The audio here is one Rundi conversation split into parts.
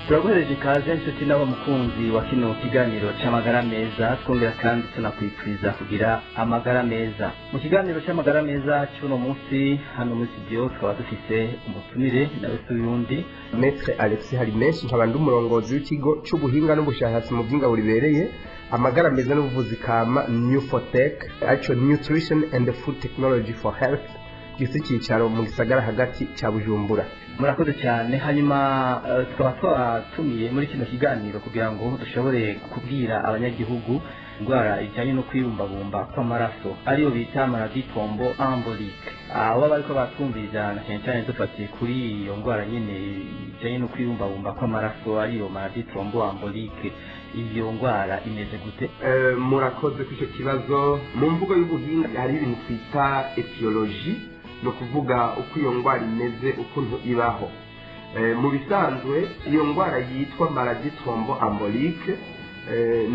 Turaguhereje ikaze, inshuti nawe mukunzi wa kino kiganiro c'amagara meza. Twongera kandi tunakwipfuriza kugira amagara meza. Mu kiganiro c'amagara meza c'uno munsi, hano muri studio tukaba dufise umutumire, nawe si uyundi. Maître Alexis Harimenshi, nkaba ndi umurongozi w'ikigo c'ubuhinga n'ubushakashatsi mu by'ingabo ribereye, amagara meza n'ubuvuzi kama, New Fortech, aricyo Nutrition and Food Technology for Health, gifite icyicaro mu gisagara hagati cya Bujumbura. Murakoze cyane. Hanyuma tukaba twatumiye muri kino kiganiro kugira ngo dushobore kubwira abanyagihugu indwara ijyanye no kwibumbabumba kw'amaraso, ariyo bita maladie thrombo-embolique. Aho bariko batwumviriza, na cyane cyane dufatiye kuri iyo ndwara nyine ijyanye no kwibumbabumba kw'amaraso, ariyo maladie thrombo-embolique, iyo ndwara imeze gute? Murakoze kuri icyo kibazo. Mu mvugo y'ubuhinga hari ibintu twita etiologie, ni ukuvuga uko iyo ndwara imeze, ukuntu ibaho. Mu bisanzwe iyo ndwara yitwa maladie thrombo-embolique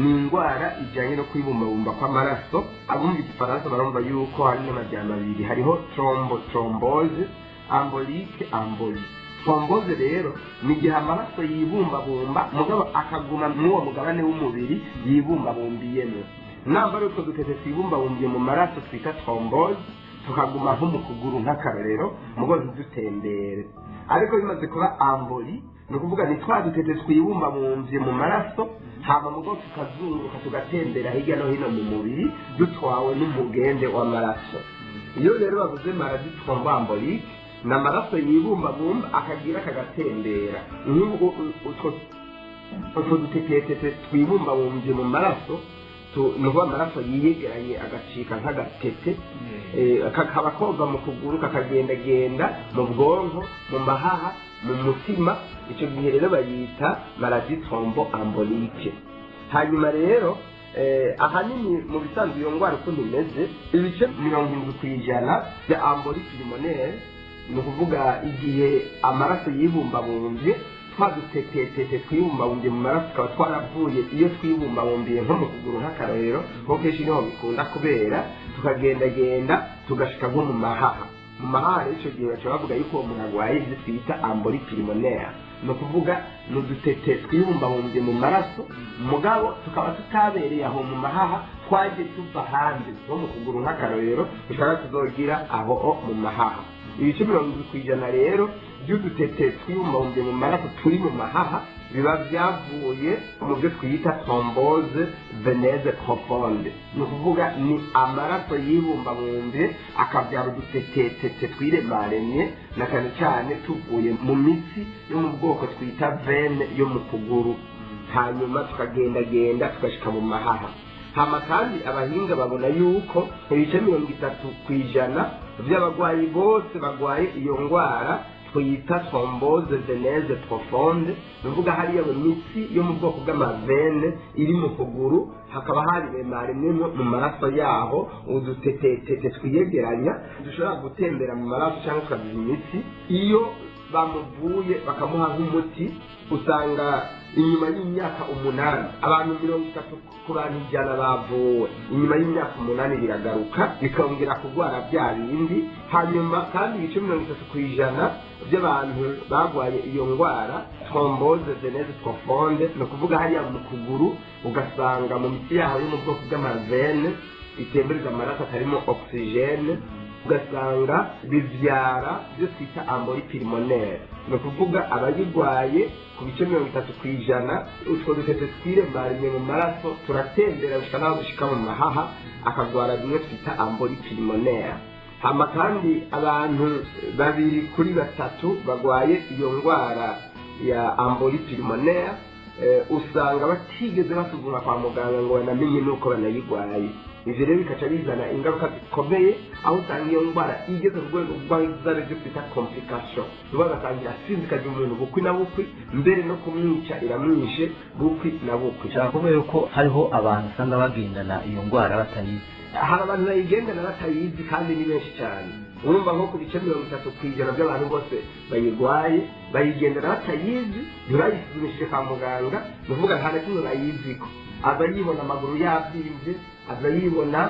ni indwara ijyanye no kwibumbabumba kw'amaraso. Abumva igifaransa barumva yuko hari n'amajyamba abiri: hariho thrombo, thrombose, embolique, embolie. Thrombose rero ni igihe amaraso yibumbabumba, mugabo akaguma mw'uwo mugabane w'umubiri yibumbabumbiyemo. Namba ari utwo dutete twibumbabumbiye mu maraso twita thrombose, tukaguma nko mu kuguru nk'akarorero, mugo ntidutembere. Ariko bimaze kuba embolie, ni ukuvuga ni twa dutete twibumbabumvye mu maraso, hama mugo tukazunguruka, tugatembera hirya no hino mu mubiri, dutwawe n'umugende w'amaraso. Iyo rero bavuze maladie thromboembolique, ni amaraso yibumbabumba akagira kagatembera. Nk'ubu utwo dutetetete twibumbabumbye mu maraso, ni ukuvuga amaraso yiyegeranye agacika nk'agatete, kakaba kova mu kuguru, kakagendagenda mu bwonko, mu mahaha, mu mutima. Icyo gihe rero bayita maladie thromboembolique. Hanyuma rero ahanini mu bisanzwe iyo ndwara ukuntu imeze, ibice 70% bya embolie pulmonaire, ni ukuvuga igihe amaraso yibumbabumbye, twa dutetetete twibumbabumbye mu maraso tukaba twaravuye iyo twibumbabumbiye nko mu kuguru nk'akarorero, kuko kenshi niho bikunda kubera, tukagendagenda tugashika nko mu mahaha. Mu mahaha rero icyo gihe baca bavuga yuko uwo muntu arwaye ibyo twita embolie pulmonaire. Ni ukuvuga ni udutete twibumbabumbye mu maraso, mugabo tukaba tutabereye aho mu mahaha, twaje tuva hanze nko mu kuguru nk'akarorero, dushaka tuzogira aho mu mahaha. Ibice 70% rero by'udutete twibumbabumbye mu maraso turi mu mahaha biba byavuye mu byo twita thrombose veineuse profonde. Ni ukuvuga ni amaraso yibumbabumbye akabyara udutetetete twiremaremye, na cyane cyane tuvuye mu mitsi yo mu bwoko twita veine yo mu kuguru, hanyuma tukagendagenda tugashika mu mahaha. Hama kandi abahinga babona yuko ibice 30% by'abarwayi bose barwaye iyo ndwara twita thrombose veineuse profonde, ni ukuvuga hariya mu mitsi yo mu bwoko bw'ama veine iri mu kuguru, hakaba hariremaremyemo mu maraso yaho udutetetete twiyegeranya dushobora gutembera mu maraso cyangwa tukaziba imitsi, iyo bamuvuye bakamuha nk'umuti, usanga inyuma y'imyaka 8, abantu 30 ku bantu 100 bavuwe, inyuma y'imyaka 8 biragaruka, bikongera kurwara bya bindi. Hanyuma kandi ibice 30% by'abantu barwaye iyo ndwara thrombose veineuse profonde, ni ukuvuga hariya mu kuguru, ugasanga mu mitsi yaho yo mu bwoko bw'ama veine itembereza amaraso atarimo oxygène, ugasanga bivyara ibyo twita embolie pulmonaire. Ni ukuvuga abayirwaye, ku bice 30%, utwo dutete twiremaremye mu maraso turatembera gushika n'aho dushika mu mahaha, akagwara bimwe twita embolie pulmonaire. Hama kandi abantu babiri kuri batatu bagwaye iyo ndwara ya embolie pulmonaire usanga batigeze basuzuma kwa muganga ngo banamenye nuko banayirwaye. Ivyo rero bikaca bizana ingaruka zikomeye, aho usanga iyo ndwara igeze ku rwego rw'izana ibyo twita complication, ugasanga irasinzikaje umuntu bukwi na bukwi, mbere no kumwica iramwishe bukwi na bukwi. Nshaka kuvuga yuko hariho abantu usanga bagendana iyo ndwara batayizi. Hari abantu bayigendana batayizi, kandi ni benshi cyane. Urumva nko ku bice 30% by'abantu bose bayirwaye bayigendana batayizi, ntibayisuzumishije kwa muganga. Ni ukuvuga nta na kimwe bayiziko. Aza yibona amaguru yabyimbye, aza yibona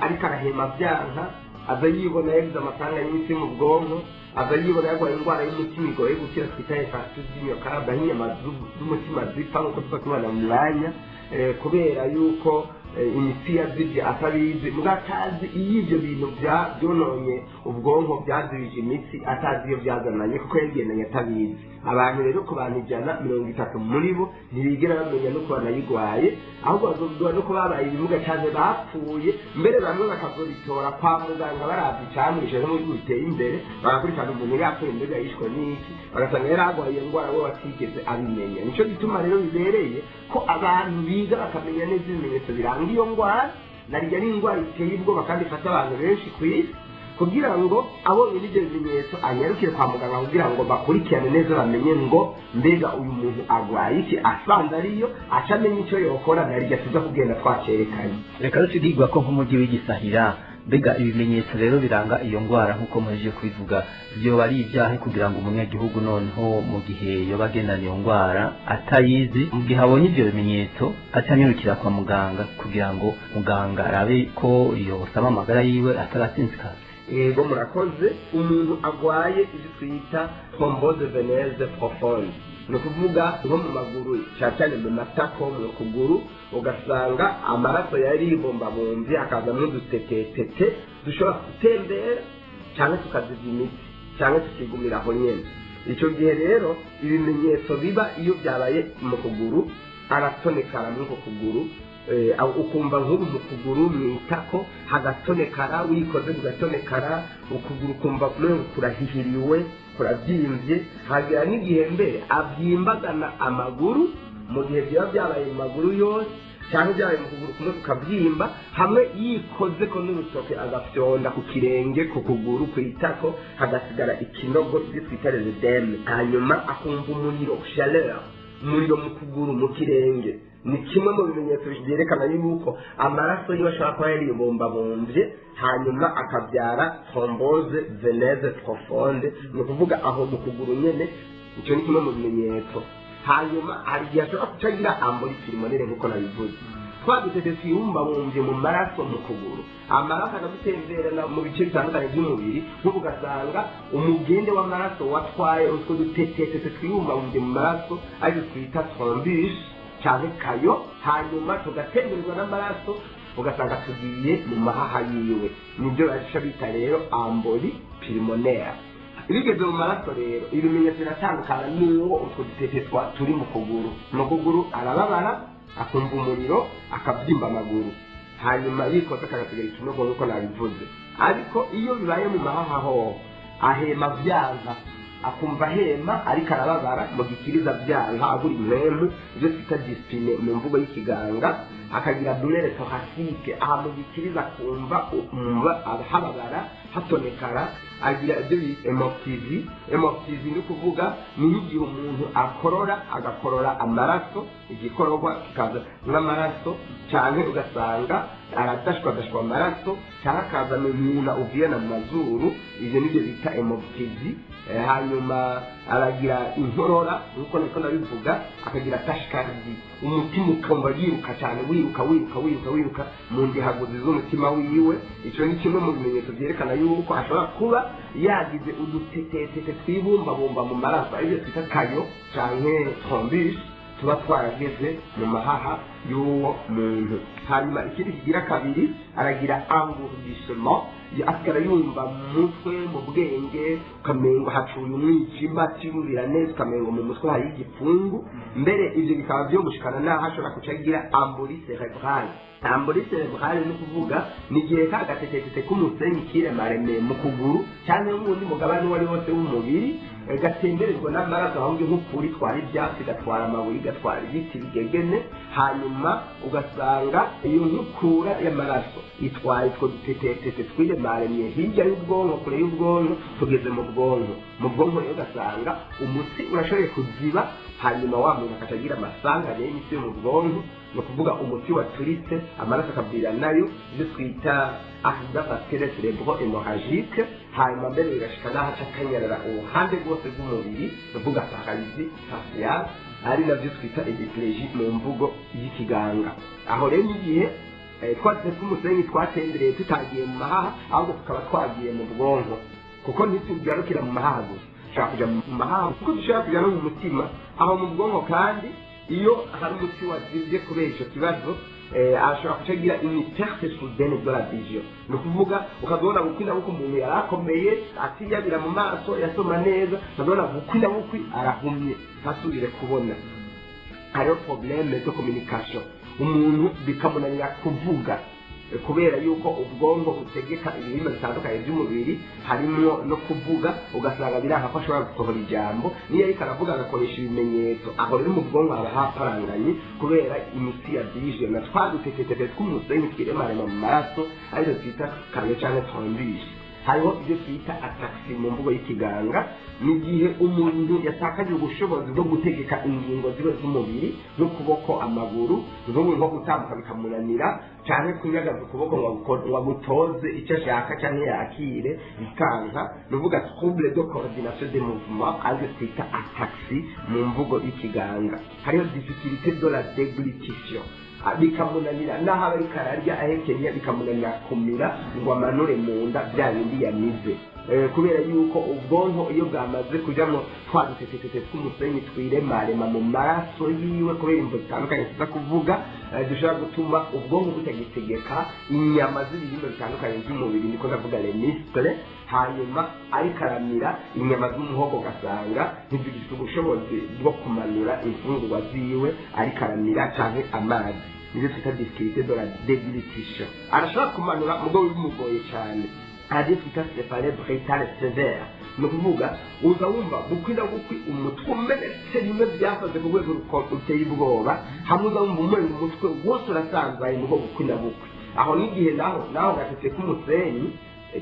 ariko arahema byanka. Aza yibona yagize amasanga y'imitsi mu bwonko, aza yibona yarwaye indwara y'umutima igoye gukira twita infarctus du myocarde, aho inyama z'umutima zipfa nk'uko tuza kubibona mu mwanya, kubera yuko imitsi yazibye atabizi, muga atazi iyo ibyo bintu byononye ubwonko byazibije imitsi, atazi iyo byazananye kuko yagendanye atabizi. Abantu rero ku bantu 130 muri bo ntibigera bamenya nuko banayigwaye, ahubwo bazobwirwa nuko babaye ibimuga canke bapfuye. Mbere bamwe bakazobitora kwa muganga baravye icamwishe, no mu bihugu biteye imbere bagakurikirana umuntu yapfuye mbega yishwe n'iki, bagasanga yari agwaye iyo ndwara we batigeze abimenya. Nico gituma rero bibereye ko abantu biga bakamenya neza ibimenyetso biranga iyo ndwara, narirya ari indwara iteye ubwoba kandi ifata abantu benshi ku isi, kugira ngo abonye n'ibyo bimenyetso anyarukire kwa muganga kugira ngo bakurikirane neza bamenye ngo mbega uyu muntu arwaye iki, asanze ariyo aca amenya icyo yokora, narirya tuza kugenda twacerekanye. Reka rutubwirwa ko nk'umujyi w'igisahira, mbega ibimenyetso rero biranga iyo ndwara nk'uko muhejeje kubivuga byoba ari ibyahe kugira ngo umunyagihugu noneho mu gihe yoba agendana iyo ndwara atayizi, mu gihe abonye ibyo bimenyetso aca anyarukira kwa muganga kugira ngo muganga arabe ko yosaba amagara yiwe atarasinzikara? Yego, murakoze. Umuntu agwaye ibyo twita thrombose veineuse profonde, ni ukuvuga nko mu maguru, cyane cyane mu matako, mu kuguru, ugasanga amaraso yaribumbabumbye hakazamo udutetetete dushobora gutembera cyangwa tukaziba imitsi cyangwa tukigumira aho nyene. Icyo gihe rero ibimenyetso biba iyo byabaye mu kuguru, aratonekara muri uko kuguru, ukumva nk'ubu mu kuguru mu itako hagatonekara, wikoze kugatonekara, ukuguru ukumva umengo kurahihiriwe, kuravyimbye. Hagera n'igihe mbere avyimbagana amaguru, mu gihe byaba byabaye mu maguru yose cyangwa byabaye mu kuguru kumwe kukabyimba, hamwe yikoze ko n'urutoke agafyonda ku kirenge, ku kuguru, ku itako hagasigara ikinogo, ibyo twita l'œdème. Hanyuma akumva umuriro, chaleur, umuriro mu kuguru, mu kirenge, ni kimwe mu bimenyetso byerekana yuko amaraso yiwe ashobora kuba yaribumbabumbye, hanyuma akabyara thrombose veineuse profonde, ni ukuvuga aho mu kuguru nyene. Icyo ni kimwe mu bimenyetso. Hanyuma hari igihe ashobora guca agira embolie pulmonaire nk'uko nabivuze, twa dutete twibumbabumbye mu maraso mu kuguru, amaraso akadutemberana mu bice bitandukanye by'umubiri, nk'ubu ugasanga umugende w'amaraso watwaye utwo dutetetete twibumbabumbye mu maraso, aribyo twita thrombus cyangwa caillots, hanyuma tugatemberezwa n'amaraso ugasanga tugiye mu mahaha yiwe. Nibyo baca bita rero embolie pulmonaire. Bigeze mu maraso rero ibimenyetso biratandukana n'uwo utwo dutete turi mu kuguru. Mu kuguru arababara, akumva umuriro, akabyimba amaguru, hanyuma yikoze akagasigara ikinogo nk'uko nabivuze. Ariko iyo bibaye mu mahaha hoho ahema vyanka, akumva ahema ariko arababara mu gikiriza, vyanka, abura impwemu, ibyo twita dyspnée mu mvugo y'ikiganga, akagira douleur thoracique aha mu gikiriza, akumva umva hababara, hatonekara. Agira ibyo bita hémoptysie. Hémoptysie ni ukuvuga ni nk'igihe umuntu akorora, agakorora amaraso, igikororwa kikaza nk'amaraso, cyane ugasanga aradashwa adashwa amaraso, cyangwa akazana umwuna uviyana mu mazuru. Ibyo nibyo bita hémoptysie. Hanyuma aragira inkorora nk'uko niko nabivuga, akagira tachycardie, umutima ukumva yiruka cyane, wiruka, wiruka, wiruka, wiruka mu ndihaguzi z'umutima wiwe. Icyo ni kimwe mu bimenyetso byerekana yuko ashobora kuba yagize udutetetete twibumbabumba mu maraso, aribyo twita caillots canke thrombus, tuba twarageze mu mahaha y'uwo muntu. Hanyuma ikindi kigira kabiri, aragira engourdissement, asigara yumva mu mutwe, mu bwenge ukamengo hacuye umwijima, atiyumvira neza, ukamengo mu mutwe hari igipfungu. Mbere ivyo bikaba vyo gushikana n'aho ashobora kuca agira embolie cérébrale. Embolie cérébrale ni ukuvuga ni igihe ka gatetetete k'umusenyi kiremaremeye mu kuguru cyangwa n'uwundi mugabane uwo ari wose w'umubiri, gatemberezwa n'amaraso, ahubwo nk'ukuri itwara ibyatsi, gatwara amabuye, gatwara ibiti bigegene, hanyuma ugasanga iyo nkukura y'amaraso itwaye utwo dutetetete twiremaremye hirya y'ubwonko, kure y'ubwonko, tugeze mu bwonko. Mu bwonko rero ugasanga umutsi urashoboye kuziba, hanyuma wa muntu akaca agira amasanganya y'imitsi yo mu bwonko, ni ukuvuga umutsi waturitse, amaraso akabwira nayo, ibyo twita accident vasculaire cérébro hémorragique. Hanyuma mbere bigashika n'aho aca akanyarara uruhande rwose rw'umubiri, ni ukuvuga paralysie faciale, ari navyo twita hémiplégie mu mvugo y'ikiganga. Aho rero n'igihe Twatse tw'umusenyi twatembereye tutagiye mu mahaha, ahubwo tukaba twagiye mu bwonko, kuko ntitugarukira mu mahaha gusa, dushobora kuja mu mahaha kuko dushobora kuja no mu mutima. Aho mu bwonko kandi, iyo hari umuti wazivye kubera ico kibazo, ashobora kucagira une perte soudaine de la vision. Ni ukuvuga ukazibona bukwi na bukwi umuntu yari akomeye, atiyabira mu maso, yasoma neza, ukazibona bukwi na bukwi arahumye, ntasubire kubona. Hariho problème de communication, umuntu bikamunanira kuvuga, kubera yuko ubwonko butegeka ibihimba bitandukanye by'umubiri, harimo no kuvuga, ugasanga biranga ko ashobora gusohora ijambo. Niyo ariko aravuga agakoresha ibimenyetso. Aho rero mu bwonko haba haparanganye kubera imitsi yabyije na twa dutetetete tw'umusenyi twiremarema mu maraso, aribyo twita caillot canke thrombus. Hariho ibyo twita ataxie mu mvugo y'ikiganga, ni igihe umuntu yatakaje ubushobozi bwo gutegeka ingingo ziwe z'umubiri, nk'ukuboko, amaguru, nk'ubu nko gutambuka bikamunanira, cyangwa kunyagaza ukuboko ngo agutoze icyo ashaka cyangwa yakire bikanka. Ni ukuvuga trouble de coordination des mouvements, aribyo twita ataxie mu mvugo y'ikiganga. Hariho difficulté de la déglutition, bikamunanira n'aho aba ariko ararya ahekenya, bikamunanira kumira ngo amanure mu nda bya bindi yamize, kubera yuko ubwonko iyo bwamaze kujyamo twa dutetetete tw'umusenyi twiremarema mu maraso yiwe, kubera imvo zitandukanye tuza kuvuga, dushobora gutuma ubwonko butagitegeka inyama z'ibihimba bitandukanye by'umubiri, niko ndavuga les muscles. Hanyuma ariko aramira, inyama z'umuhogo ugasanga ntizigifite ubushobozi bwo kumanura imfungurwa ziwe ariko aramira canke amazi, nibyo twita difficulté de la déglutition. Arashobora kumanura mugabo bimugoye cyane. Hari twita céphalée brutale sévère, ni ukuvuga uza wumva bukwi na bukwi umutwe umenetse bimwe byakoze ku rwego ruteye ubwoba, hamwe uza wumva umenga umutwe wose urasanzaye mugo bukwi na bukwi. Aho n'igihe naho gatete k'umusenyi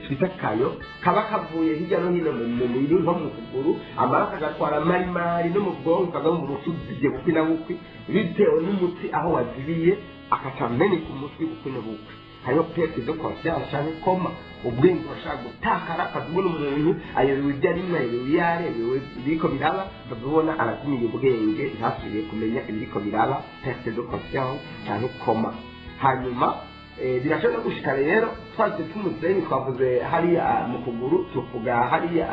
twita caillot kaba kavuye hirya no hino mu mubiri, nko mu kuguru, amaraso agatwara marimari no mu bwonko, ukava mu mutwe uzibye bukwi na bukwi bitewe n'umutsi aho wazibiye, akaca ameneka umutwe bukwi na bukwi. Hariho perte de conscience canke coma, ubwenge burashobora gutakara, ukazibona umuntu ayobewe ibyo arimwo, ayobewe iyo arebewe ibiriko biraba, ukazibona arazimiye ubwenge, ntasubire kumenya ibiriko biraba, perte de conscience canke coma. Hanyuma birashobora no gushika rero twaje tumusenyi twavuze hariya mu kuguru, tuvuga hariya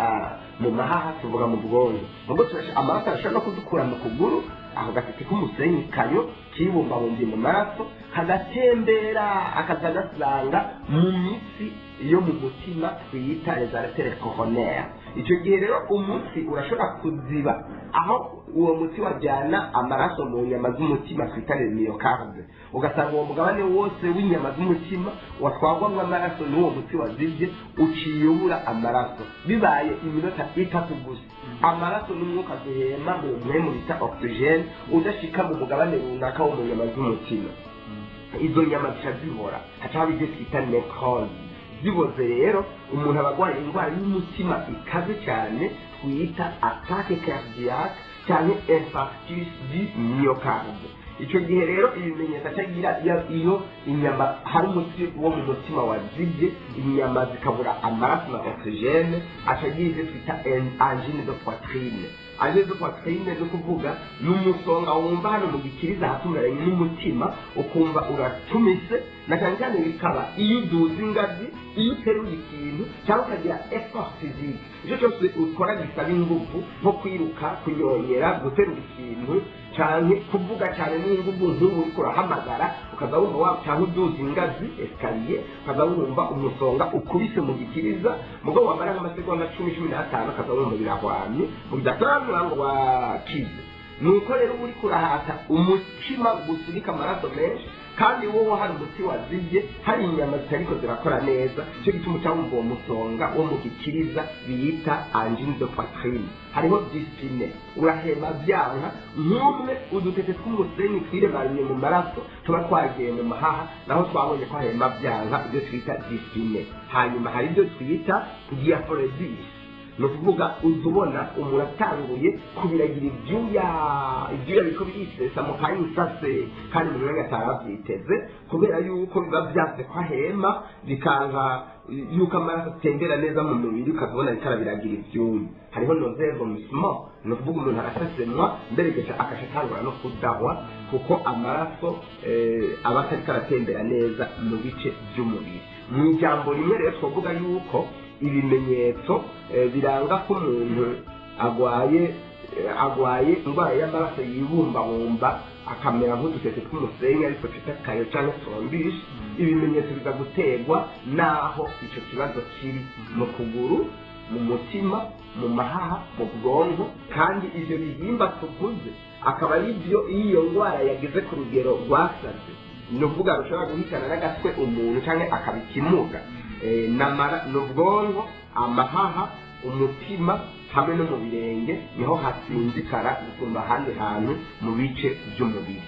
mu mahaha, tuvuga mu bwonko, ubwo amaraso arashobora no kudukura mu kuguru, aho gatete k'umusenyi caillot kibumbabumbiye mu maraso, kagatembera akaza gasanga mu mitsi yo mu mutima twita les artères coronaires. Icyo gihe rero umutsi urashobora kuziba aho uwo mutsi wajyana amaraso mu nyama z'umutima twita les myocarde, ugasanga uwo mugabane wose w'inyama z'umutima watwagwamwo amaraso n'uwo mutsi wazibye uciye ubura amaraso. Bibaye iminota 3 gusa, amaraso n'umwuka duhema mu mpwemu bita oxygène udashika mu mugabane runaka wo mu nyama z'umutima, izo nyama zica zibora, haca haba ibyo twita nécrose. Ziboze rero, umuntu aba arwaye indwara y'umutima ikaze cyane twita attaque cardiaque cyangwa infarctus du myocarde. Icyo gihe rero ibimenyetso acagira iyo inyama, hari umutsi wo mu mutima wazibye, inyama zikabura amaraso na oxygène, acagira ibyo twita angine de poitrine. Angine de poitrine ni ukuvuga ni umusonga wumva hano mu gikiriza ahatumeranye n'umutima, ukumva uracumise, na cyane cyane bikaba iyo uduza ingazi, iyo uteruye ikintu cyangwa ukagira effort physique, icyo cyose ukora gisaba ingufu, nko kwiruka, kunyongera, guterura ikintu cyane, kuvuga cyane n'ingufu, nk'ubu uriko urahamagara, ukaza wumva wa cyangwa uduza ingazi, escalier, ukaza wumva umusonga ukubise mu gikiriza, mugabo wamara nk'amasegonda 10, 15, ukaza wumva birahwamye, bidasobanura ngo wakize. Nuko rero uba uriko urahata umutima gusunika amaraso menshi, kandi wowe hari umuti wazibye, hari inyama zitariko zirakora neza. Icyo gituma uca wumva uwo musonga wo mu gikiriza biyita angine de poitrine. Hariho dyspnée, urahema byanka, nk'umwe udutete tw'umusenyi twiremaranye mu maraso tuba twagiye mu mahaha, naho twabonye ko ahema byanka, ibyo twita dyspnée. Hanyuma hari ibyo twita diaphoresis, ni ukuvuga uza ubona umuntu atanguye kubiragira ibyuya, ibyuya biriko birisesa mu kanya isase, kandi mu mwanya atarabyiteze, kubera yuko biba byanze ko ahema, bikanka yuko amaraso atembera neza mu mubiri, ukazibona ariko arabiragira ibyuya. Hariho nausées, vomissement. Ni ukuvuga umuntu arasesemwa, mbere gaca akaca atangura no kudahwa, kuko amaraso aba atariko aratembera neza mu bice by'umubiri. Mu ijambo rimwe rero, twavuga yuko ibimenyetso biranga ko umuntu agwaye indwara y'amaraso yibumbabumba akamera nk'udutete tw'umusenyi, ariko twita caillots cyangwa thrombus, ibimenyetso biza guterwa n'aho icyo kibazo kiri: mu kuguru, mu mutima, mu mahaha, mu bwonko. Kandi ivyo bihimba tuvuze akaba ari byo iyo iyo ndwara yageze ku rugero rwasaze, ni ukuvuga rushobora guhitana n'agatwe umuntu cyangwa akaba ikimuga. Ni ubwonko, amahaha, umutima hamwe no mu birenge, niho hasinzikara gusumba ahandi hantu mu bice by'umubiri.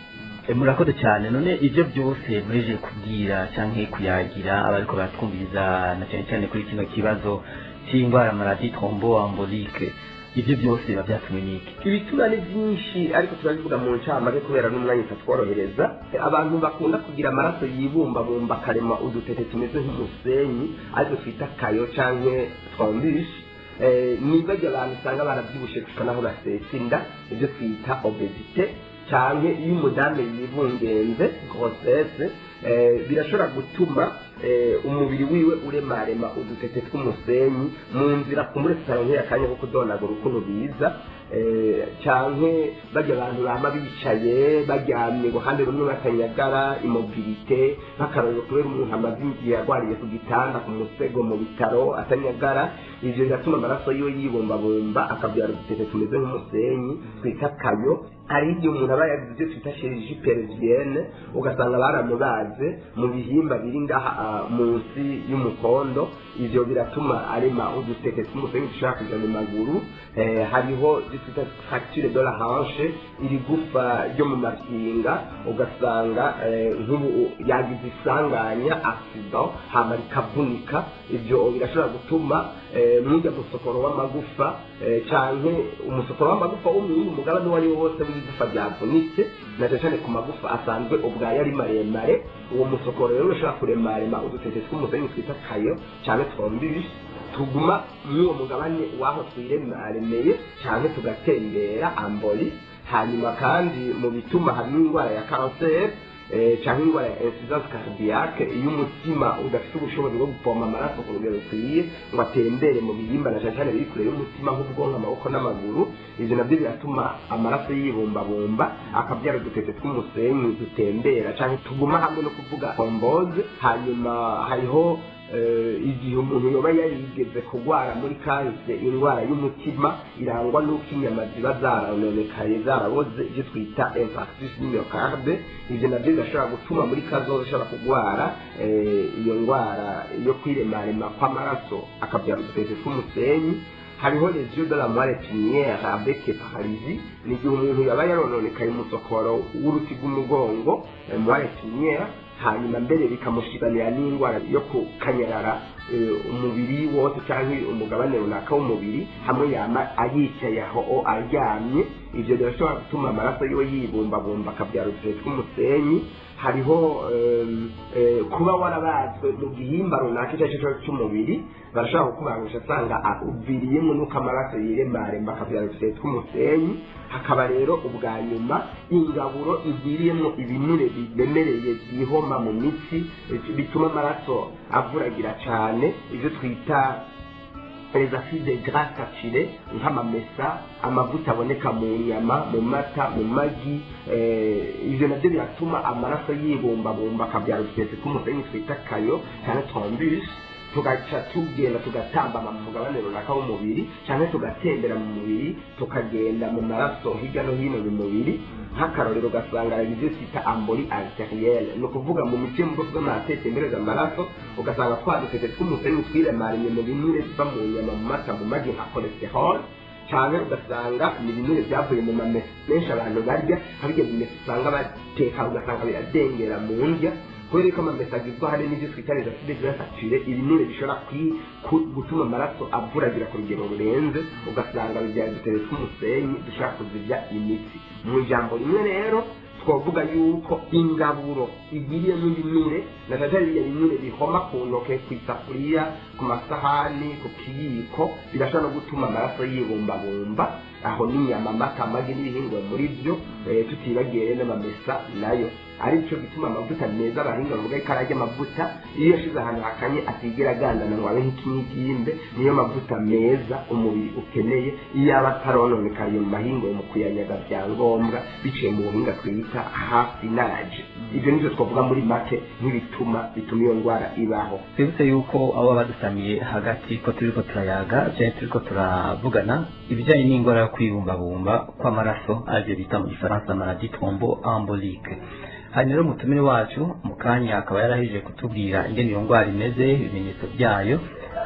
Murakoze cyane. None ibyo byose mureje kubwira cyangwa kuyagira abariko baratwumviriza, na cyane cyane kuri kino kibazo cy'indwara maladie thromboembolique, ibyo byose biba byatumwe n'iki? Ibituma ni byinshi, ariko turabivuga mu ncamake kubera n'umwanya utatworohereza. Abantu bakunda kugira amaraso yibumbabumba akarema udutete tumeze nk'umusenyi, ariko twita caillots canke thrombus, ni bajya abantu usanga barabyibushe gushika naho basesa inda, ibyo twita obésité, canke iyo umudamu yibungenze, grossesse, birashobora gutuma umubiri wiwe uremarema udutete tw'umusenyi mu nzira. Kumure tutaronkeye akanya ko kudonagura ukuntu biza. Canke barya abantu bama bicaye, baryamye uruhande rumwe, batanyagara, immobilité. Nk'akarorero, kubera umuntu amaze igihe arwariye ku gitanda, ku musego mu bitaro, atanyagara, ivyo biratuma amaraso yiwe yibumbabumba akabyara udutete tumeze nk'umusenyi twita caillots. Hari igihe umuntu aba yagize ibyo twita chirurgie pelvienne, ugasanga baramubaze mu bihimba biri ngaha munsi y'umukondo, ivyo biratuma arema udutete tw'umusenyi dushobora kuja mu maguru. Hariho ibyo twita fracture de la hanche, iri gufa ryo mu mafyinga, ugasanga nk'ubu yagize isanganya, accident, hama rikavunika. Ivyo birashobora gutuma mwujya musokoro w'amagufa canke umusokoro w'amagufa wo mu wundi mugabane uwo ari wo wose w'igufa ryavunitse, na cane cane ku magufa asanzwe ubwayo ari maremare. Uwo musokoro rero ushobora kuremarema udutete tw'umusenyi twita caillots canke thrombus, tuguma muri uwo mugabane w'aho twiremaremeye, canke tugatembera, embolie. Hanyuma kandi mu bituma harimo indwara ya kanseri canke indwara ya insuffisance cardiaque, iyo umutima udafite ubushobozi bwo gupompa amaraso ku rugero rukwiye ngo atembere mu bihimba, na cane cane biri kure y'umutima, nk'ubwonko, amaboko n'amaguru. Ivyo navyo biratuma amaraso yibumbabumba akabyara udutete tw'umusenyi dutembera canke tuguma hamwe, no kuvuga thrombose. Hanyuma hariho igihe umuntu yoba yarigeze kurwara muri kahise indwara y'umutima irangwa n'uko inyama ziba zarononekaye, zaraboze, ibyo twita infarctus du myocarde. Ivyo navyo birashobora gutuma muri kazoza ushobora kurwara iyo ndwara yo kwiremarema kw'amaraso akabyara udutete tw'umusenyi. Hariho lésion de la moelle épinière avec paralysie, ni igihe umuntu yaba yarononekaye umusokoro w'uruti rw'umugongo, moelle épinière, hanyuma mbere bikamushikanira n'indwara yo kukanyarara umubiri wose cyangwa umugabane runaka w'umubiri, hamwe yama ayicaye aho aryamye. Ivyo birashobora gutuma amaraso yiwe yibumbabumba akabyara udutete tw'umusenyi. Hariho kuba warabazwe mu gihimba runaka icyo ari cyo cyose cy'umubiri, barashobora kukubangisha asanga uviriyemo n'uko amaraso yiremaremba akabyara udutete tw'umusenyi. Hakaba rero ubwa nyuma ingaburo igwiriyemo ibinure biremereye byihoma mu mitsi, bituma amaraso avuragira cyane, ibyo twita les acides gras saturés, nk'amamesa, amavuta aboneka mu nyama, mu mata, mu magi. Ivyo navyo biratuma amaraso yibumbabumba akabyara udutete tw'umusenyi twita caillots cyane thrombus, tugaca tugenda tugatambama mu mugabane runaka w'umubiri, cyangwa tugatembera mu mubiri, tukagenda mu maraso hirya no hino mu mubiri. Nk'akarorero, ugasanga hari ibyo twita embolie artérielle, ni ukuvuga mu mitsi yo mu bwoko bw'amaraso amaraso, ugasanga twa dutete tw'umusenyi twiremaremye mu binure biva mu nyama, mu mata, mu magi, nka cholesterol, cyangwa ugasanga ni ibinure byavuye mu mamesa menshi abantu barya, nka birya bimesa usanga bateka ugasanga biradengera mu ndya, kubera ko amamesa agizwe ahanini n'ibyo twita les acides gras saturés, ibinure bishobora gutuma amaraso avuragira ku rugero rurenze, ugasanga bibyara udutete tw'umusenyi dushobora kuzibya imitsi. Mu ijambo rimwe rero, twavuga yuko ingaburo igiriyemo ibinure, na cyane cyane biriya binure bihoma ku ntoke, ku isafuriya, ku masahani, ku kiyiko, birashobora no gutuma amaraso yibumbabumba. Aho n'inyama, amata, amagi n'ibihingwa muri byo, tutibagiye n'amamesa nayo. Aricyo gituma amavuta meza, abahinga bavuga ko arajya amavuta iyo yashize ahantu hakanye atigera agandana ngo abe nk'ikinyigimbe. Niyo mavuta meza umubiri ukeneye, iyo aba atarononekaye mu mahingo mu kuyanyaga bya ngombwa biciye mu buhinga twita raffinage. Ibyo nivyo twavuga muri make nk'ibituma bituma iyo ndwara ibaho. Twibutse yuko abo badusamiye hagati ko turiko turayaga canke turiko turavugana ibijanye n'indwara yo kwibumbabumba kw'amaraso, arivyo bita mu gifaransa maladie thromboembolique. Hanyuma rero umutumire wacu mu kanya akaba yarahije kutubwira ingene iyo ndwara imeze, ibimenyetso byayo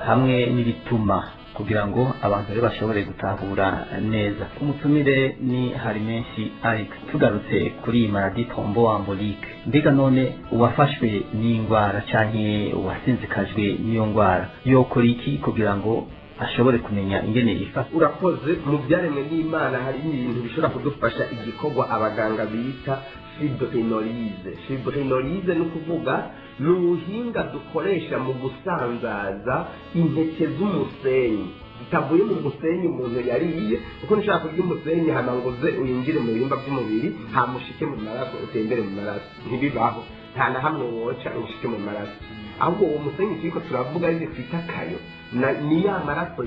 hamwe n'ibituma, kugira ngo abantu rero bashobore gutahura neza. Umutumire ni Harimenshi Alex. Tugarutse kuri iyi maladie thromboembolique, mbega none uwafashwe n'indwara canke uwasinzikajwe n'iyo ndwara yokora iki kugira ngo ashobore kumenya ingene yifata? Urakoze. Mu byaremwe n'Imana hari ibintu bishobora kudufasha igikorwa abaganga bita fibrinolyse. Fibrinolyse ni ukuvuga ni ubuhinga dukoresha mu gusanzaza intete z'umusenyi zitavuye mu musenyi umuntu yariye, kuko ntushobora kurya umusenyi hama ngo uze winjire mu bihimba by'umubiri, hama ushike mu maraso, utembere mu maraso. Ntibibaho, nta na hamwe woca ushike mu maraso. Ahubwo uwo musenyi turiko turavuga, arivyo twita caillots, ni ya maraso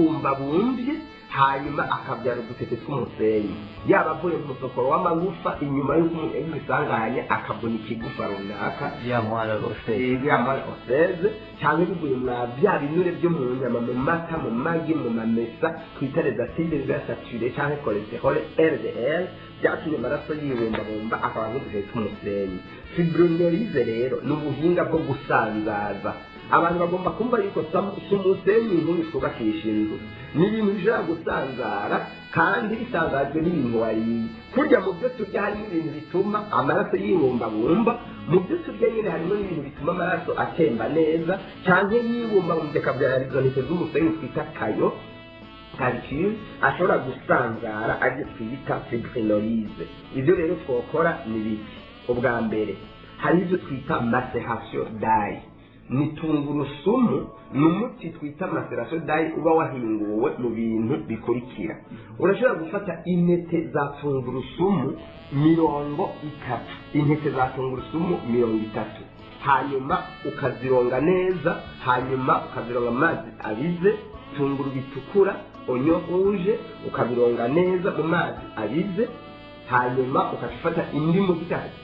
yibumbabumbye hanyuma akabyara udutete tw'umusenyi, yaba avuye mu musokoro w'amagufa inyuma y'uko umuntu yagize isanganya akavuna ikigufa runaka, ya moelle osseuse, ya moelle osseuse, cyangwa bivuye mwa bya binure byo mu nyama, mu mata, mu magi, mu mamesa, twita les acides gras saturés cyangwa cholestérol LDL, byatumye amaraso yibumbabumba akaba nk'udutete tw'umusenyi. Fibrinolyse rero ni ubuhinga bwo gusanzaza. Abantu bagomba kumva yuko si umusenyi nk'uyu twubakisha inzu, ni ibintu bishobora gusanzara kandi bisanzajwe n'ibintu wariye. Kurya mu byo turya harimo ibintu bituma amaraso yibumbabumba. Mu byo turya nyine harimo n'ibintu bituma amaraso atemba neza cyangwa yibumbabumbye akabyara izo ntete z'umusenyi twita caillots, calcul, ashobora gusanzara, aribyo twita fibrinolyse. Ibyo rero twokora ni biki? Ubwa mbere hari ibyo twita macération d'ail, ni tungurusumu. Ni umuti twita macération d'ail uba wahinguwe mu bintu bikurikira: urashobora gufata intete za tungurusumu 30, intete za tungurusumu 30, hanyuma ukazironga neza, hanyuma ukazironga amazi abize. Tunguru bitukura, oignon rouge, ukabironga neza mu mazi abize, hanyuma ukafata indimu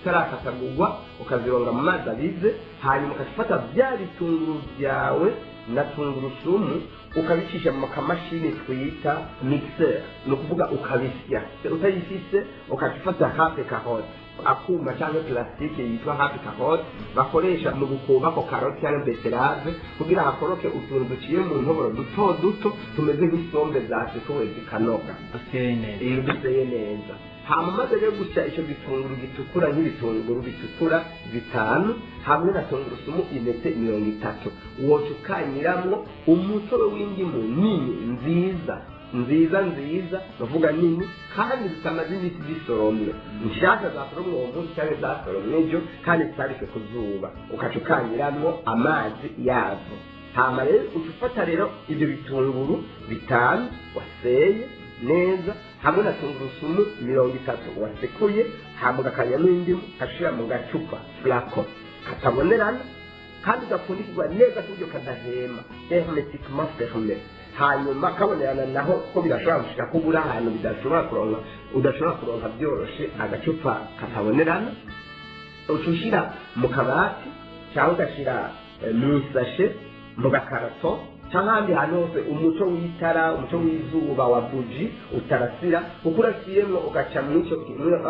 zitarakatagurwa, ukazironga mu mazi abize, hanyuma ukafata bya bitunguru byawe na tungurusumu, ukabicisha mu kamashini twita mixeur, ni ukuvuga ukabisya. Utayifise, ukafata râpe carotte, akuma cyangwa plastique yitwa râpe carotte bakoresha mu gukubako karoti cyangwa betterave, kugira hakoroke utuntu duciye mu ntoboro duto duto tumeze nk'isombe zasekuwe zikanoga. Duseye neza. Iyo duseye neza. Hama maze rero gusya icyo gitunguru gitukura, nk'ibitunguru bitukura bitanu hamwe na tungurusumu intete 30, woca ukanyiramwo umutobe w'indimu nini nziza nziza nziza, bavuga nini kandi zitamaze iminsi zisoromwe, nshasha, zasoromwe uwo munsi cyangwa zasoromwe ejo, kandi zitarike ku zuba, ukaca ukanyiramwo amazi yazo. Hama rero uca ufata rero ibyo bitunguru bitanu waseye neza hamwe na tungurusumu 30 wasekuye, hama ugakanyamo indimu, ugashira mu gacupa flacon katabonerana kandi gapfundikirwa neza ku buryo kadahema, hermétiquement fermé. Hanyuma kabonerana naho ko birashobora gushika ko ubura ahantu bidashobora kuronka, udashobora kuronka byoroshe agacupa katabonerana, uca ushira mu kabati cyangwa ugashira mu isashe, mu gakarato cyangwa ahandi hantu hose umuco w'itara, umuco w'izuba wa buji utarasira, kuko urasiyemwo ugaca mw'icyo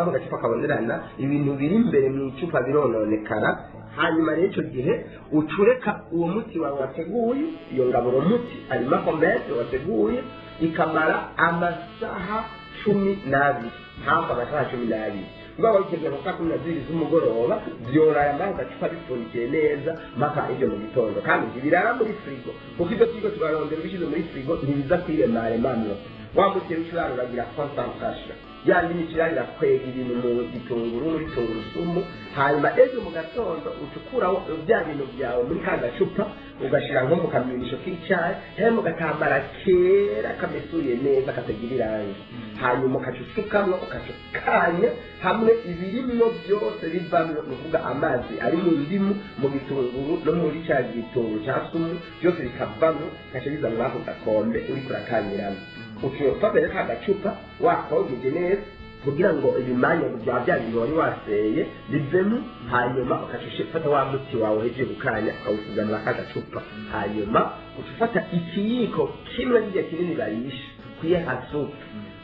ako gacupa kabonerana, ibintu biri imbere mu icupa birononekara. Hanyuma rero icyo gihe ucureka uwo muti wawe wateguye, iyo ngaburo muti aliment remède wateguye, ikamara amasaha 12, hafi amasaha 12. Ubwo wabiteguye nka saa 12 z'umugoroba, vyorara ngaho gacupa bipfundikiye neza mpaka ibyo mu gitondo, kandi ntibirara muri frigo, kuko ibyo turiko turarondera ubishyize muri frigo ntibiza kwiremaremamwo. Wa muti w'ikiraro uragira concentration ya ndimi, ikiraro irakwega ibintu mu gitunguru, muri tungurusumu. Hanyuma ejo mu gatondo ucukuraho bya bintu byawe muri ka gacupa, ugashyira nko mu kaminisho k'icyayi cyangwa mu gatambara kera kamesuye neza katagira irangi, hanyuma ukaca usukamo, ukaca ukanya hamwe ibirimwo byose bivamwo. Ni ukuvuga amazi ari mu ndimu, mu gitunguru no muri cya gitunguru cya sumu, byose bikavamwo, bigaca biza muri ako gakombe uriko urakanyiramo. Uca rero ka gacupa wakogeje neza kugira ngo ibimanya bya bya bintu wari waseye bivemo, hanyuma ukaca ufata wa muti wawe uhejeje gukanya, ukawusiganira ka gacupa. Hanyuma uca ufata ikiyiko kimwe kijya kinini barisha cuillère à soupe,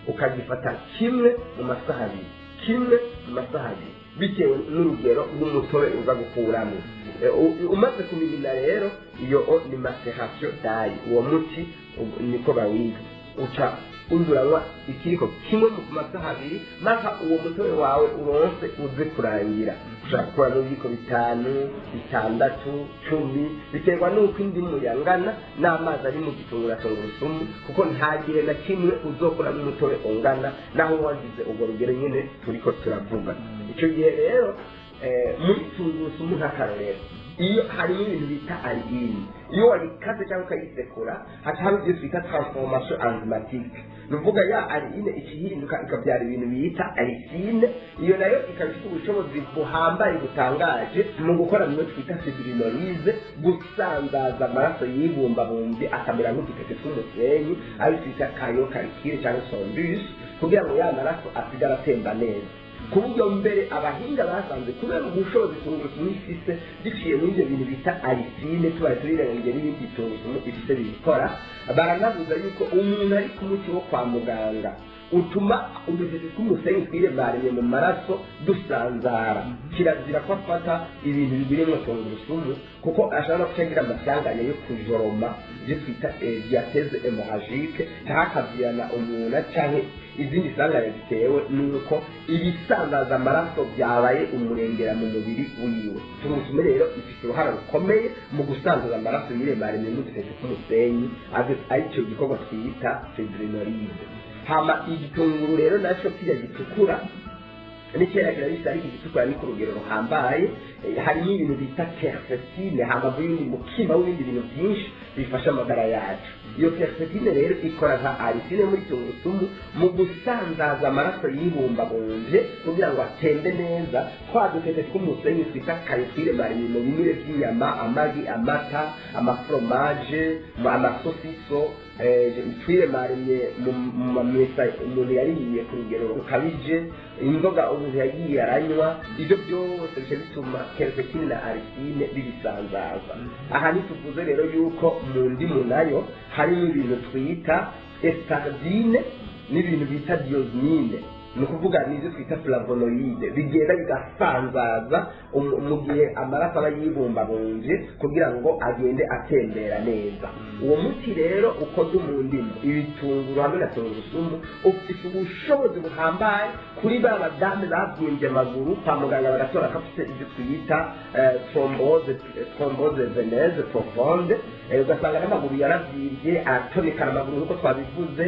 ukagifata kimwe mu masaha 2, kimwe mu masaha 2, bitewe n'urugero rw'umutobe uza gukuramo. Umaze kumimina rero, iyo ni macération d'ail, uwo muti niko bawiga. Uca uzuranywa ikiyiko kimwe mu masaha 2 maka uwo mutobe wawe uronse uze kurangira. Ushobora gukuramo ibiyiko 5, 6, 10, biterwa n'uko indimu yangana n'amazi ari mu gitunguru na tungurusumu, kuko nta gihe na kimwe uzokuramo umutobe ungana naho wagize urwo rugero nyine turiko turavuga. Icyo gihe rero, muri tungurusumu nk'akarorero, iyo harimo ibintu bita alliine, iyo wayikase cyangwa ukayisekura, haca haba ibyo twita transformation enzymatique. Ni ukuvuga ya alliine ikihinduka ikabyara ibintu bita allicine. Iyo nayo ikaba ifite ubushobozi buhambaye butangaje mu gukora bimwe twita fibrinolyse, gusanzaza amaraso yibumbabumbye akamera nk'udutete tw'umusenyi, ayo twita caillots calculés cyangwa thrombus, kugira ngo ya maraso asigare atemba neza. Ku buryo mbere abahinga basanze, kubera ubushobozi tungurusumu ifise biciye muri ibyo bintu bita allicine, tubaye turirengagije n'ibindi tungurusumu ifise bibikora, baranabuza yuko umuntu ari ku muti wo kwa muganga utuma udutete tw'umusenyi twiremaremye mu maraso dusanzara, kirazira ko afata ibintu bigwiriyemo tungurusumu, kuko ashobora no kucagira amasanganya yo kujoroma, ibyo twita diathèse hémorragique, cyangwa akabyirana umuntu, cyangwa izindi sanganya zitewe n'uko ibisanzaza amaraso byabaye umurengera mu mubiri wiwe. Tungurusumu rero ifite uruhara rukomeye mu gusanzaza amaraso yiremaremye n'udutete tw'umusenyi, aricyo gikorwa twita fibrinolyse. Hama igitunguru rero nacyo kirya gitukura n'icyera kirabisa, ariko igitukura ni ku rugero ruhambaye. Harimo ibintu bita quercétine, hambavu y'undi mukima w'ibindi bintu byinshi bifasha amagara yacu. Iyo quercétine rero ikora nka allicine muri tungurusumu mu gusanzaza amaraso yibumbabumbye kugira ngo atembe neza. Twa dutete tw'umusenyi twita caillots twiremaremye mu binure by'inyama, amagi, amata, amaforomaje, amasosiso, twiremaremye mu mamesa umuntu yariye ku rugero rukabije, inzoga umuntu yagiye aranywa, ibyo byose bice bituma quercétine na allicine bibisanzaza. Aha ntituvuze rero yuko mu ndimu nayo harimo ibintu twita hespéridine n'ibintu bita diosmine, ni ukuvuga nibyo twita flavonoïdes, bigenda bigasanzaza mu gihe amaraso aba yibumbabumbye kugira ngo agende atembera neza. Uwo muti rero ukozwe mu ndimu, ibitunguru hamwe na tungurusumu ufite ubushobozi buhambaye kuri ba badamu babyimbye amaguru, kwa muganga bagatora ko afite ibyo twita thrombose veineuse profonde, ugasanga n'amaguru yaravyimbye, aratonekana amaguru nk'uko twabivuze.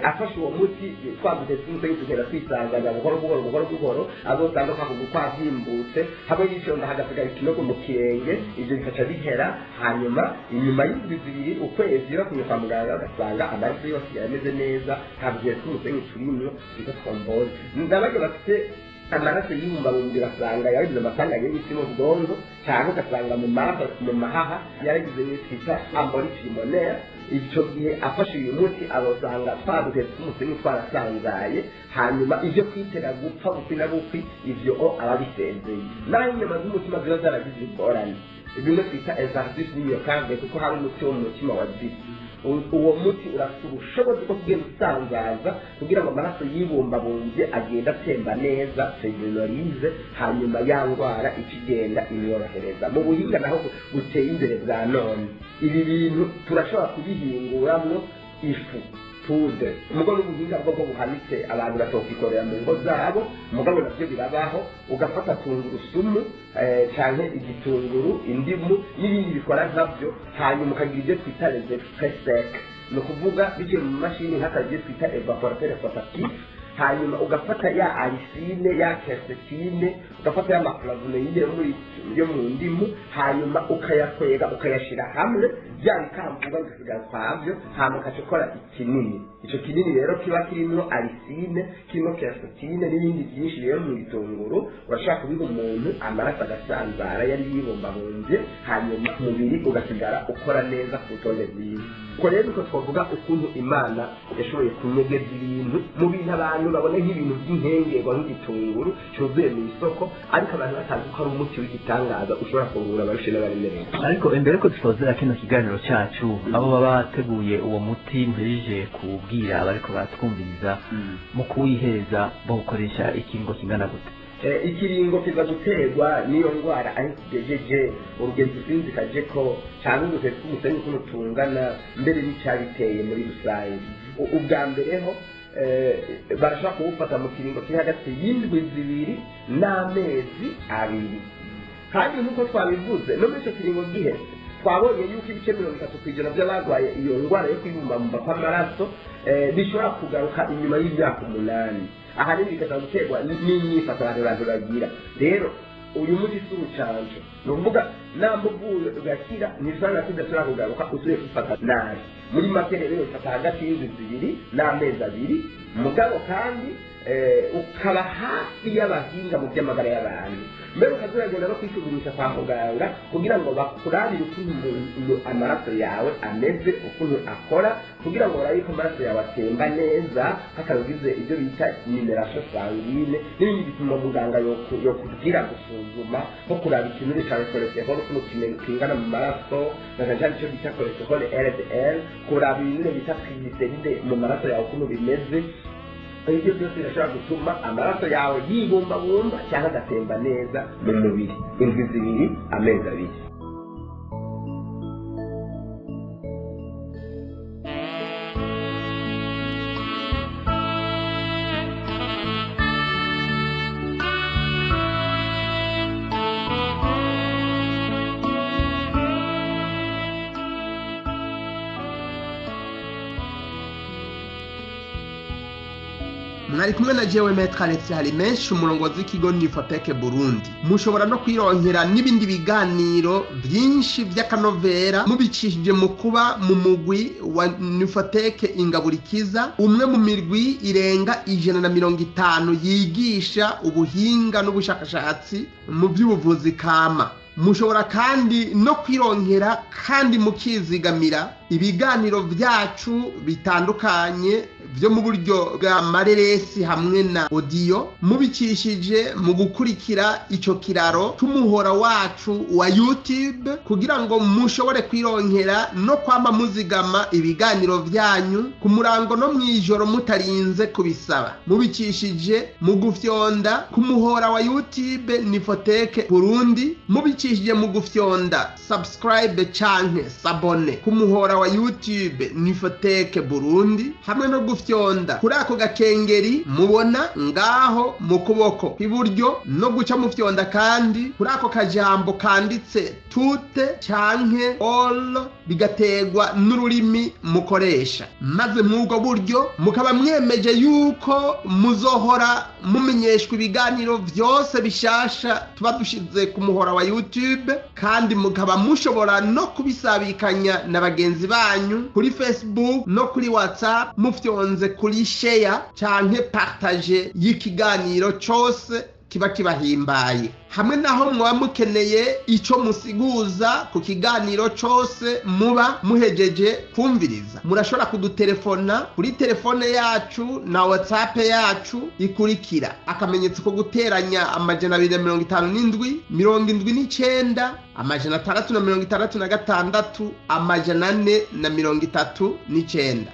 Afashe uwo muti, twavuze twese tugenda twisangaza buhoro buhoro buhoro buhoro, azosanga kwa kuguru kwavyimbutse hamwe n'ifyonda hagasigara ikinogo mu kirenge, ivyo bikaca bihera. Hanyuma inyuma y'indwi 2, ukwezi, bakumye kwa muganga bagasanga amaraso yose asigaye ameze neza, nta bugiye tw'umusenyi turimwo twita thrombose. N'abarya bafite amaraso yibumbabumbye, ugasanga yaragize amasanganya y'isi mu bwonko, cyangwa ugasanga mu maraso mu mahaha yaragize n'ibyo twita embolie pulmonaire, icyo gihe afashe uyu muti abasanga twadutetse tw'umusenyi twarasanzaye. Hanyuma ibyo kwitera gupfa bukwi na bukwi, ivyo o ababisezeye. Naho inyama z'umutima ziba zaragize ingorane, bimwe twita infarctus du myocarde, kuko hari umuti wo mu mutima wa zibye, uwo muti urafite ubushobozi bwo kugenda usanzaza kugira ngo amaraso yibumbabumbye agende atemba neza, fibrinolyse, hanyuma ya ndwara ikigenda imworohereza. Mu buhinga naho buteye imbere bwa none, ibi bintu turashobora kubihinguramwo ifu, poudre. Mugo n'ubuhinga bwo buhanitse, abantu batokwikorera mu ngo zabo, mugabo navyo birabaho. Ugafata tungurusumu, canke igitunguru, indimu n'ibindi bikora nkavyo, hanyuma ukagira ibyo twita les extraits secs. Ni ukuvuga biciye mu mashini nk'akagiye twita évaporateur rotatif, hanyuma ugafata ya allicine, ya quercétine, ugafata ya maflavonoïdes yo mu ndimu, hanyuma ukayakwega, ukayashira hamwe, bya bikamvuga bigasigara kwavyo, hanyuma ukaca ukora ikinini. Ico kinini rero kiba kirimwo allicine, kirimo quercétine n'ibindi byinshi. Rero mu itunguru urashobora kubiha umuntu, amaraso agasanzara yari yibumbabumbye, hanyuma umubiri ugasigara ukora neza ku rutonde rwiza. Uko rero niko twavuga ukuntu Imana yashoboye kunyegeza ibintu mu bintu abantu babona nk'ibintu by'inkengerwa, nk'igitunguru cyuzuye mu isoko, ariko abantu batazi ko ari umuti w'igitangaza ushobora kuvura abarushe n'abaremerewe. Ariko imbere ko dusozera kino kiganiro cyacu, abo baba bateguye uwo muti muhejeje kubwira abariko baratwumviriza, mu kuwihereza bawukoresha ikiringo kingana gute? Ikiringo kiza guterwa n'iyo ndwara aho ikigejeje, urugendo usinzikaje ko cyangwa urugendo rw'umusenyi ukuntu tungana, mbere n'icyabiteye muri rusange. Ubwa mbere ho barashobora kuwufata mu kiringo kiri hagati y'indwi 2 n'amezi 2. Kandi nk'uko twabivuze, no muri icyo kiringo giheze twabonye yuko ibice 30% by'abarwaye iyo ndwara yo kwibumbabumba kw'amaraso bishobora kugaruka inyuma y'imyaka 8, ahanini bikaza guterwa n'inyifato abantu bagira. Rero uyu muti si urucanco, ni ukuvuga namba uvuye ugakira ntibisobanura ko udashobora kugaruka usubiye kwifata nabi. Muri make rero ufata hagati y'indwi 2 n'amezi 2, mugabo kandi ukaba hafi y'abahinga mu by'amagara y'abantu, mbere ukaza uragenda no kwisuzumisha kwa muganga kugira ngo bakurabire ukuntu amaraso yawe ameze, ukuntu akora, kugira ngo barabe ko amaraso yawe atemba neza, hatagize ibyo bita numération sanguine n'ibindi bituma muganga yokubwira gusuzuma, nko kuraba ikinure cyawe, cholestérol, ukuntu kingana mu maraso, na cyane cyane icyo bita cholestérol LDL, kuraba ibinure bita triglycérides mu maraso yawe ukuntu bimeze. Ibyo byose birashobora gutuma amaraso yawe yibumbabumba cyangwa agatemba neza mu mubiri. Indwi 2, amezi 2. Mwari kumwe na jewe Maître Alex Harimenshi, umurongozi w'ikigo Nifoteke Burundi. Mushobora no kwironkera n'ibindi biganiro byinshi by'akanovera mubicishije mu kuba mu mugwi wa Nifoteke Ingaburikiza, umwe mu mirwi irenga 150 yigisha ubuhinga n'ubushakashatsi mu by'ubuvuzi kama. Mushobora kandi no kwironkera kandi mukizigamira ibiganiro byacu bitandukanye byo mu buryo bwa mareresi hamwe na audio, mubicishije mu gukurikira ico kiraro c'umuhora wacu wa YouTube, kugira ngo mushobore kwironkera no kwama muzigama ibiganiro vyanyu ku murango no mwijoro mutarinze kubisaba, mubicishije mu gufyonda ku muhora wa YouTube Nifoteke Burundi, mubicishije mu gufyonda subscribe canke s'abonner ku muhora wa YouTube Nifoteke Burundi, hamwe no gufyonda kuri ako gakengeri mubona ngaho mu kuboko kw'iburyo, no guca mufyonda kandi kuri ako kajambo kanditse toutes canke all, bigaterwa n'ururimi mukoresha. Maze mw'ubwo buryo mukaba mwemeje yuko muzohora mumenyeshwa ibiganiro vyose bishasha tuba dushize ku muhora wa YouTube, kandi mukaba mushobora no kubisabikanya na bagenzi banyu kuri Facebook no kuri WhatsApp, mufyonze kuri share canke partage y'ikiganiro cose kiba kibahimbaye. Hamwe naho mwaba mukeneye ico musiguza ku kiganiro cose muba muhejeje kumviriza, murashobora kudutelefona kuri telefone yacu na WhatsApp yacu ikurikira: akamenyetso ko guteranya 257 79 666 439.